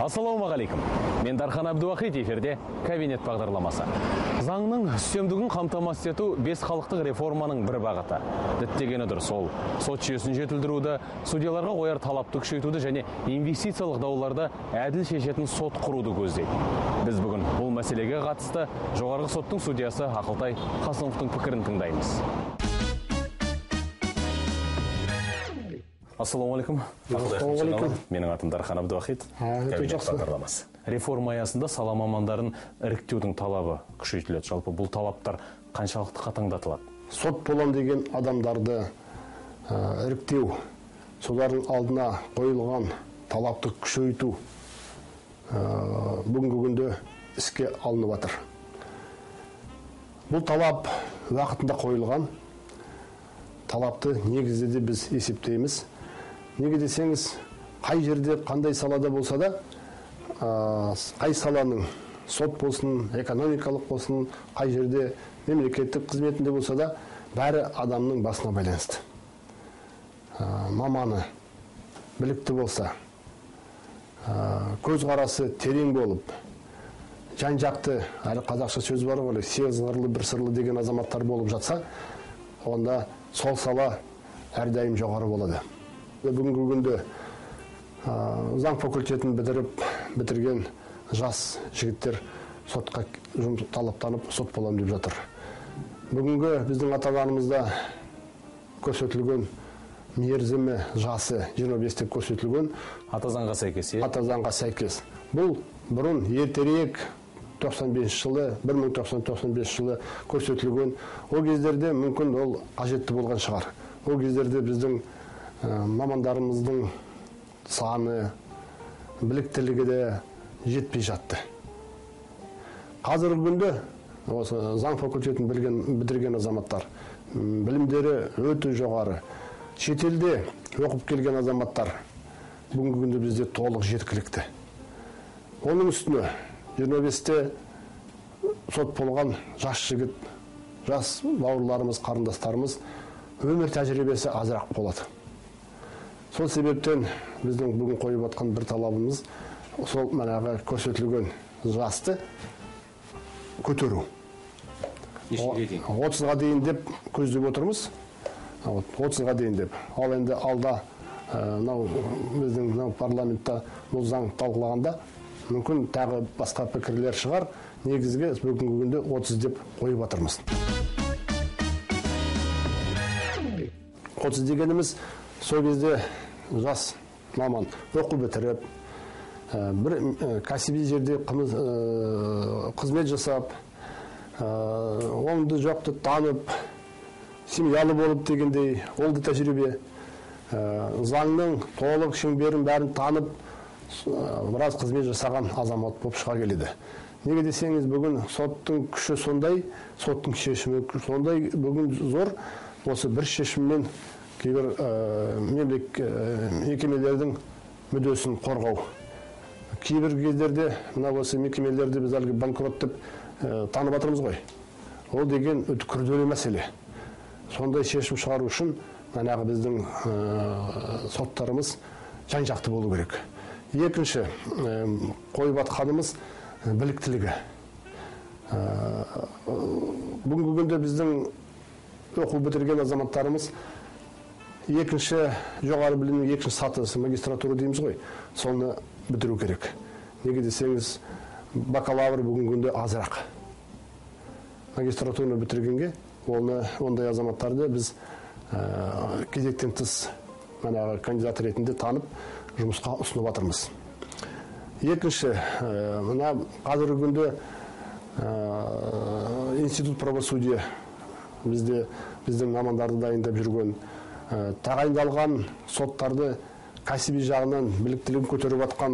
Ассалаумағалейкум. Мен Дархан Әбдуахит, эфирде кабинет бағдарламасы. Заңның үстемдігін қамтамасыз ету бес халықтық реформаның бір бағыты. Діттегені дұрыс, ол сот жүйесін жетілдіруді, судьяларға қояр талапты күшейтуді және инвестициялық дауларды әділ шешетін сот құруды көздейді. Біз бүгін бұл мәселеге қатысты Жоғарғы соттың судьясы Ақылтай Қасымовтың пікірін тыңдаймыз. Ассалаумағалейкум. Ассалаумағалейкум. Менің атым Дархан Әбдуахит. Өте жақсы. Бағдарламасы. Реформа аясында сала мамандарын іріктеудің талабы күшейтіледі. Жалпы бұл талаптар қаншалықты қатаңдатылады? Сот болам деген адамдарды іріктеу, солардың алдына қойылған талапты күшейту бүгінгі күнде іске алынып жатыр. Бұл талап уақытында қойылған талапты негізде де біз есептейміз. Неге десеңіз, қай жерде, қандай салада болса да, қай саланың, сот болсын, экономикалық болсын, қай жерде мемлекеттік қызметінде болса да, бәрі адамның басына байланысты. Маманы білікті болса, көзқарасы терең болып, жан-жақты, әлі қазақша сөз бар ғой, сегіз қырлы бір сырлы деген азаматтар болып жатса, онда сол сала әрдайым жоғары болады. Бүгінгі күнде заң факультетін бітірген жас жігіттер сотқа талаптанып, сот болам деп жатыр. Бүгінгі біздің ата заңымызда көрсетілген мерзімі жасы 25 деп көрсетілген. Ата заңға сәйкес, е? Ата заңға сәйкес. Бұл бұрын ертерек 95 жылы, 1995 жылы көрсетілген. Ол кездерде мүмкін ол қажетті болған шығар. Ол кездерде біздің мамандарымыздың саны, біліктілігі де жетпей жатты. Қазіргі күнде осы заң факультетін бітірген азаматтар, білімдері өте жоғары, шетелде оқып келген азаматтар бүгінгі күнде бізде толық жеткілікті. Оның үстіне 25-те сот болған жас жігіт, жас бауырларымыз, қарындастарымыз өмір тәжірибесі азырақ болады. Сол себептен біздің бүгін қойып атқан бір талабымыз сол манағы көрсетілген жасты көтеру. Нешеге дейін? 30-ға дейін деп көздеп отырмыз. 30-ға дейін деп. Ал енді алда мынау біздің мынау парламентта бұл заң талқылағанда мүмкін тағы басқа пікірлер шығар. Негізгі бүгінгі күнде 30 деп қойып отырмыз. 30 дегеніміз сол кезде жас маман оқу бітіріп, бір кәсіби жерде қызмет жасап, оңды жоқты танып, семьялы болып дегендей, ол да тәжірибе, заңның толық шеңберін бәрін танып, біраз қызмет жасаған азамат болып шыға келеді. Неге десеңіз, бүгін соттың күші сондай, соттың шешімі сондай, бүгін зор, осы бір шешіммен кейбір мекемелердің мүддесін қорғау. Кейбір кездерде мына осы мекемелерді біз әлгі банкрот деп танып жатырмыз ғой. Ол деген өте күрделі мәселе. Сондай шешім шығару үшін манағы біздің соттарымыз жан-жақты болу керек. Екінші, қойып атқанымыз біліктілігі. Бүгінгі күнде біздің оқу бітірген азаматтарымыз екінші жоғары білімнің екінші сатысы магистратура дейміз ғой, соны бітіру керек. Неге десеңіз, бакалавр бүгінгі күнде азырақ. Магистратураны бітіргенге оны, ондай азаматтарды біз кезектен тыс манағы кандидат ретінде танып жұмысқа ұсынып жатырмыз. Екінші, мына қазіргі күнде институт правосудия бізде біздің мамандарды дайындап жүрген, тағайындалған соттарды кәсіби жағынан біліктілігін көтеріп атқан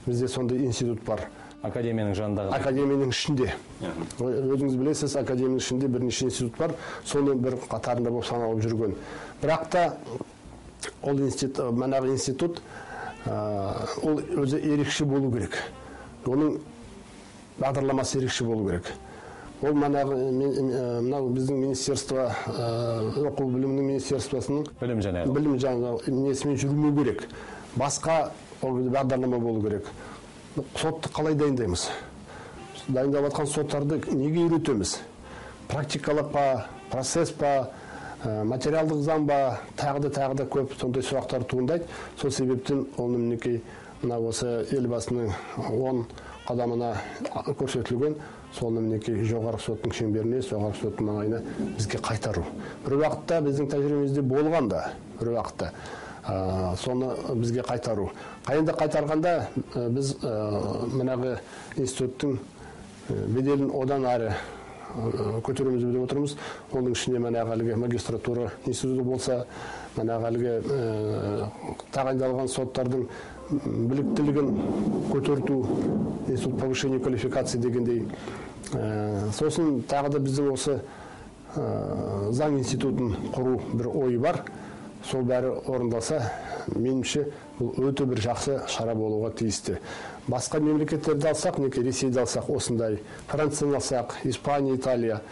бізде сондай институт бар. Академияның жанындағы. Академияның ішінде. Өзіңіз білесіз, академияның ішінде бірнеше институт бар, соның бір қатарында болып саналып жүрген. Бірақ та ол институт, манағы институт, ол өзі ерекше болу керек. Оның бағдарламасы ерекше болу керек. Ол манағы мынау біздің министерство, оқу білімінің министерствосының білім және білім және несімен жүрмеу керек. Басқа ол бағдарлама болу керек. Сотты қалай дайындаймыз? Дайындап жатқан соттарды неге үйретеміз? Практикалық па, процесс па, материалдық заң ба, тағы да көп сондай сұрақтар туындайды. Сол себептен оны мінекей мына осы Елбасының 10 қадамына көрсетілген, соны мінекей жоғарғы соттың шеңберіне, жоғарғы соттың маңайына бізге қайтару. Бір уақытта біздің тәжірибемізде болған да, бір уақытта соны бізге қайтару. Қайында қайтарғанда біз мынағы институттың беделін одан әрі көтереміз деп отырмыз. Оның ішінде манағы әлгі магистратура институты болса, манағы әлгі тағайындалған соттардың біліктілігін көтерту, институт повышения квалификации дегендей. Сосын тағы да біздің осы заң институтын құру бір ойы бар. Сол бәрі орындалса, меніңше, бұл өте бір жақсы шара болуға тиісті. Басқа мемлекеттерді алсақ, мінекей Ресейді алсақ, осындай, Францияны алсақ, Испания, Италия,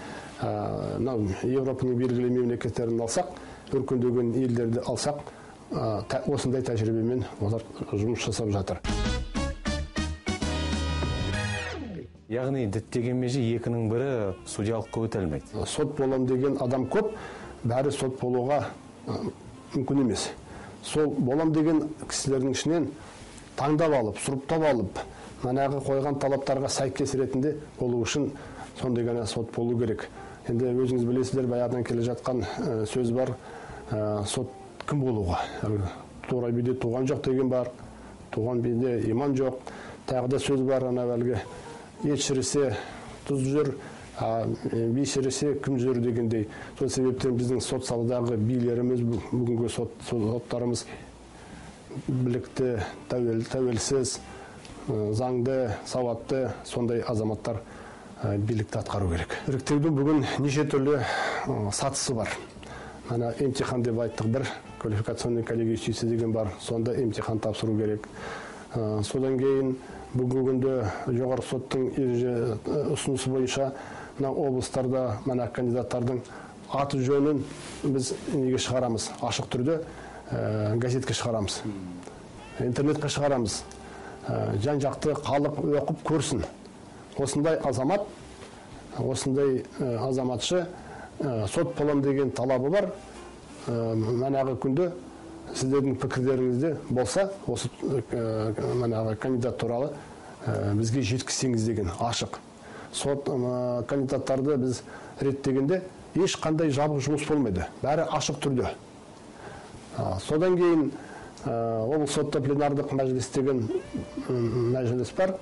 Европаның белгілі мемлекеттерін алсақ, өркендеген елдерді алсақ, осындай тәжірибемен олар жұмыс жасап жатыр. Яғни діттеген меже екінің бірі судьялыққа өте алмайды. Сот болам деген адам көп, бәрі сот болуға мүмкін емес. Сол болам деген кісілердің ішінен таңдап алып, сұрыптап алып, манағы қойған талаптарға сәйкес ретінде болу үшін сондай ғана сот болу керек. Енді өзіңіз білесіздер, баяғыдан келе жатқан сөз бар, сот кім болуға? Тура биде туған жоқ деген бар, туған биде иман жоқ. Тағы да сөз бар, ана әлгі ет шірісе тұз жүр, би шірісе кім жүр дегендей. Сол себептен біздің сот саладағы билеріміз, бүгінгі соттарымыз білікті, тәуелсіз, заңды, сауатты сондай азаматтар билікті атқару керек. Іріктеудің бүгін неше түрлі сатысы бар. Ана емтихан деп айттық, бір квалификационный коллегия юстиции деген бар, сонда емтихан тапсыру керек. Содан кейін бүгінгі күнде жоғарғы соттың ұсынысы бойынша мына облыстарда мына кандидаттардың аты жөнін біз неге шығарамыз? Ашық түрде газетке шығарамыз, интернетке шығарамыз. Жан-жақты халық оқып көрсін. Осындай азамат, осындай азаматшы сот болам деген талабы бар. Манағы күнде сіздердің пікірлеріңізде болса, осы манағы кандидат туралы бізге жеткізсеңіз деген ашық. Сот кандидаттарды біз реттегенде ешқандай жабық жұмыс болмайды. Бәрі ашық түрде. Содан кейін облыс сотта пленарлық мәжіліс деген мәжіліс бар.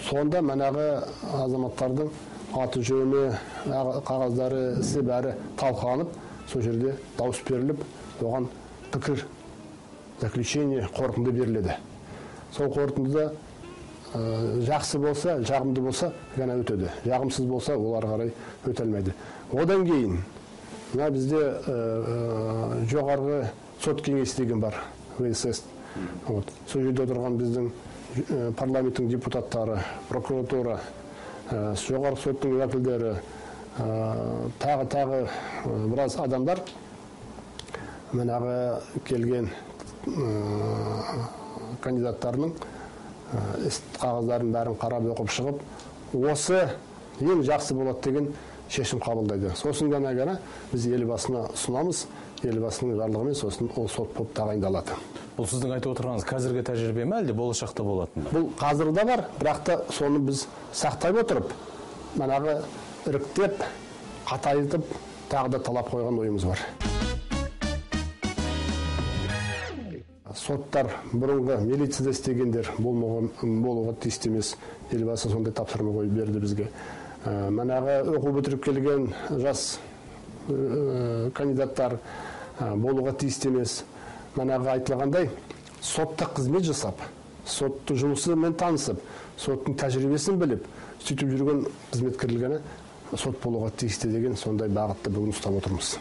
Сонда манағы азаматтардың аты жөні, қағаздары, ісі бәрі талқыланып, сол жерде дауыс беріліп, оған пікір, заключение, қорытынды беріледі. Сол қорытындыда жақсы болса, жағымды болса ғана өтеді. Жағымсыз болса, олар қарай өте алмайды. Одан кейін мына бізде жоғарғы сот кеңесі деген бар, ВСС. Сол жерде отырған біздің парламенттің депутаттары, прокуратура, жоғарғы соттың уәкілдері, тағы біраз адамдар манағы келген кандидаттарының іс қағаздарын бәрін қарап оқып шығып, осы ең жақсы болады деген шешім қабылдайды. Сосын ғана біз Елбасына ұсынамыз, Елбасының жарлығымен сосын ол сот болып тағайындалады. Бұл сіздің айтып отырғаныңыз қазіргі тәжірибе ме, әлде болашақта болатын ба? Бұл қазір де бар, бірақ та соны біз сақтай отырып, манағы іріктеп, қатайтып, тағы да талап қойған ойымыз бар. Соттар бұрынғы милицияда істегендер болуға тиісті емес. Елбасы сондай тапсырма қойып берді бізге. Манағы оқу бітіріп келген жас кандидаттар болуға тиісті емес. Манағы айтылғандай, сотта қызмет жасап, соттың жұмысымен танысып, соттың тәжірибесін біліп, сөйтіп жүрген қызметкерлер ғана сот болуға тиісті деген сондай бағытты бүгін ұстап отырмыз.